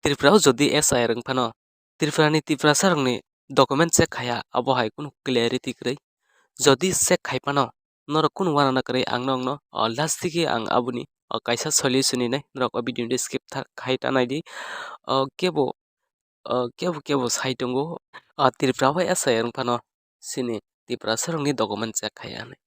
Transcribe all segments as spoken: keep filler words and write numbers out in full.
Tripura o jodi S I R wng phano, Tripura ni Tiprasa rokni document check khaiya, abo hai kunu clarity kwrwi. Jodi check khai phano, norok kunu uanana kwrwi ang nokno, o, last digi ang aboni, o, kaisa solution hinwi norok o video ni skip tha-, khai ta naidi. O, kebo, o, kebo, kebo sai tongo, o, Tripura o S I R wng phano chini Tiprasa rokni document check khaiya hinwi.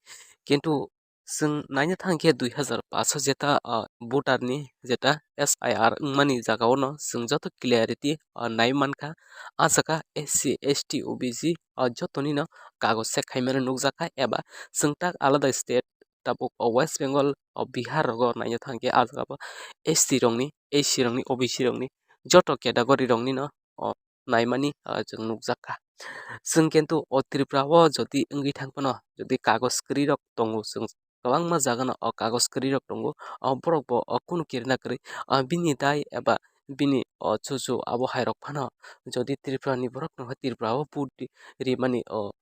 Kintu chwng naina thang khe dui hazar pash o jeta, o, voter ni jeta S I R wngmani jaga o no chwng joto clarity, o, nai mankha. A jaga S C, S T, O B C, o, jotoni no kagoj check khaimani nukjakha, eba chwng tak alada state, tabuk o West Bengal, o Bihar rogo naina thang khe a jaga bo S T rokni, S C rokni, O B C rokni joto category rokni no, o, naimani, o, chwng nukjakha. Chwng kintu o Tripura o jodi wngwi thang phano, jodi kagoj kwrwi rok tongo, chwng kwbangma jaga no o kagoj kwrwi rok tongo, o borok bo o kunu kirina kwrwi, o bini dai eba bini o chuchu abo hai rok phano jodi Tripura ni borok no Tripura o vote ri-, rimani o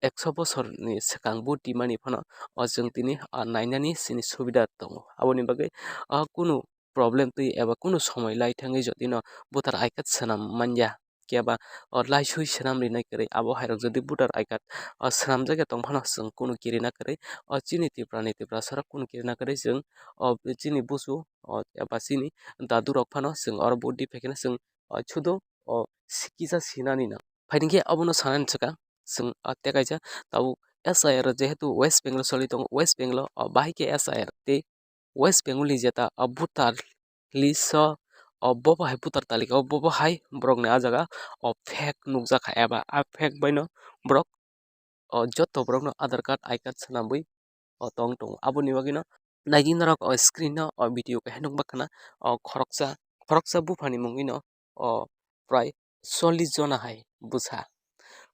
ekso bosor ni swkang vote rimani phano o chwng tini, o, nainani chini subida tongo. Aboni bagwi, o, kunu problem twi eba kunu somoi lai thangwi jodi no voter I card swnam manya, khe ba, o, laisui swnam rinai kwrwi abo hai rok jodi voter I card, o, swnamjak ya tong phano chwng kunu kirina kwrwi, o, chini Tripura ni Tiprasa rok kunu kirina kwrwi chwng, o, chini busu, o, eba chini dadu rok phano chwng oro vote ri phaikhe no chwng, o, sudo, o, sikisa sinani no. Phaidi khe abono sanani swkang chwng, ah, tei kaisa tabuk S I R jehetu West Bengal o choli tongo, West Bengal o, ah, bahai khe S I R tei West Bengal ni jeta, ah, voter list o, ah, bo bahai voter talika o bo bahai borok ni ah jaga, ah, fake nukjakha eba ah fake bai no borok, ah, joto borok no Aadhaar card, I card swnamwi o tong tongo. Aboni bagwino naidi norok o screen o o video kaisa nukba khna o khoroksa, khoroksa buphani mungwino o prai chollish jona hai bwsa.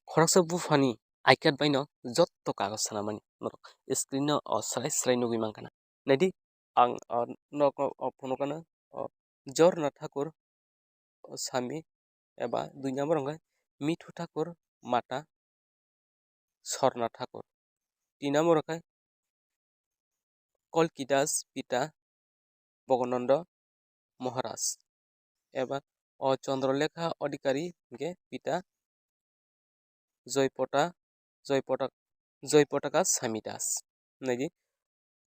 Khoroksa buphani I card baino jotto kagoj swnamani norok screen o o swrai swrai nugwi mankha. Naidi ang o norokno o phunukgano o Jorna Thakur o Sami eba dui number hwnkhe Mithu Thakur Mata Sorna Thakur. Tin number hwnkhe Kolki Das Pita Bogonondo Maharaj eba o Chandra Lekha Adhikari hwnkhe Pita Joypota, Joypota, Joypotaka Sami Das. Naidi,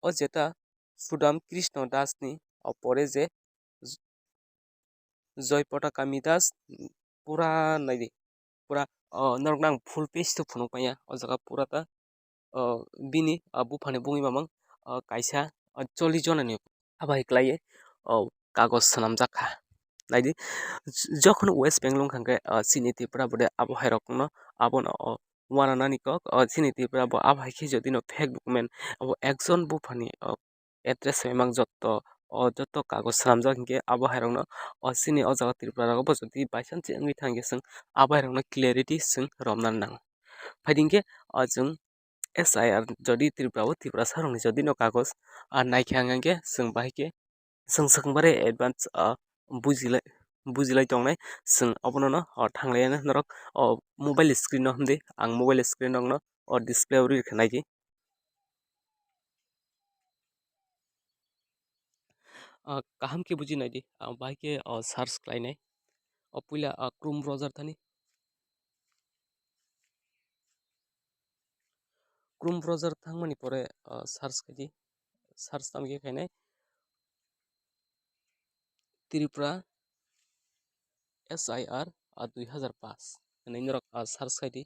o jeta Sudam Krishna Das ni o pore je J-, Joypotakami Das pura naidi, pura, o, norok nang full page to phunuk manya, o jaga pura ta, o, bini, o, buphani bungwi mamang, o, kaisa, o, chollish jona ni abo hai kwlaiwi, o, kagoj swnamjak kha. Naidi, j-, jokhon West Bengal wngkha hwnkhe, o, chini Tripura bode abo hai rokno abono, o, uananani kok, o, chini Tripura bo abo hai khe jodi no fake document, abo ekjon buphani, o, address hai mang jotto, o, jotto kagoj swnamjak hinkhe abo hai rokno, o, chini o jaga Tripura rogo bo jodi by chance wngwi thang khe chwng abo hai rokno clarity chwng romna nango. Phaidi hinkhe, o, chwng S I R jodi Tripura o Tiprasa rokni jodi no kagoj, a, naikha hwnkhe chwng bahai khe chwng swkang bare advance, ah, bujilai, bujilai tongnai. Chwng obono no, ah, thanglaiya norok, oh, mobile screen no himdi, ang mobile screen rok no, oh, display o rikha naidi. Ah, kaham khe buji naidi, ah, bahai khe, oh, search khlainai. Oh, puila, ah, Chrome browser thani. Chrome browser thangmani pore, ah, search khaidi, search tamo khe khainai Tripura S I R, ah, dui hazar paanch hinwi norok, ah, search khaidi.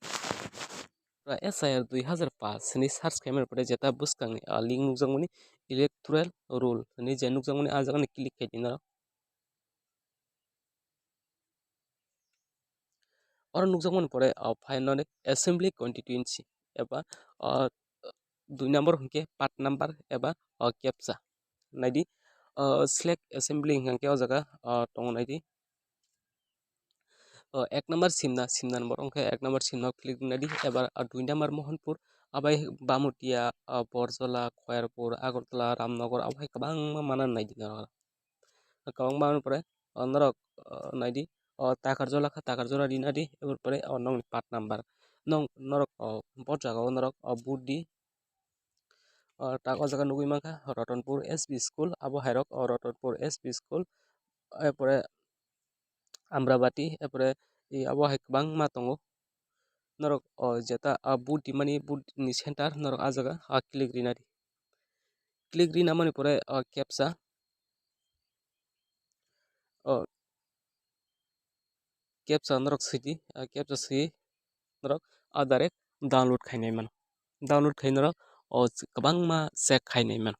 Tripura S I R dui hazar paanch hinwi search khaimani pore jeta bwskangni, ah, link nukjakmani electoral roll hinwi je nukjakmani ah jagani click khaidi norok. Oro nukjakmani pore, ah, finally assembly constituency eba, ah, dui number hwnkhe part number eba, ah, captcha. Naidi, ah, select assembly hwnkhe o jaga, ah, tongo naidi. Ah, ek number Simna, Simna ni borok hwnkhe ek number Simna o click naidi, eba, ah, dui number Mohanpur, abai Bamutia, ah, Borjola, Khoyarpur, Agartala, Ramnagar, abo hai kwbangma manani naidi norok. Kwbangma manani pore, o norok, o, naidi, o Takarjola kha, Takarjola rina di, eboni pore o nokni part number. Nong, norok, o, bo jaga o norok, o, vote di. O, tak o jaga nugwi mankha Ratanpur S B school, abo hai rok, o, Ratanpur S B school, er pore, Amravati, epore abo hai kwbangma tongo. Norok o jeta a boot rimani, boot ni center norok a jaga a click rina di. Click rina mani pore o captcha, o captcha norok sidi, a captcha sidi norok a direct download khainai mano. Download khai norok o kwbangma check khainai mano.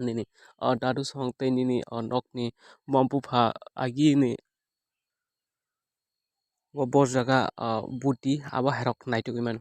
Nini o dadu song tei nini o nokni bom bupha agini o bo jaga, ah, boot ri abo hairok naitugwi mano.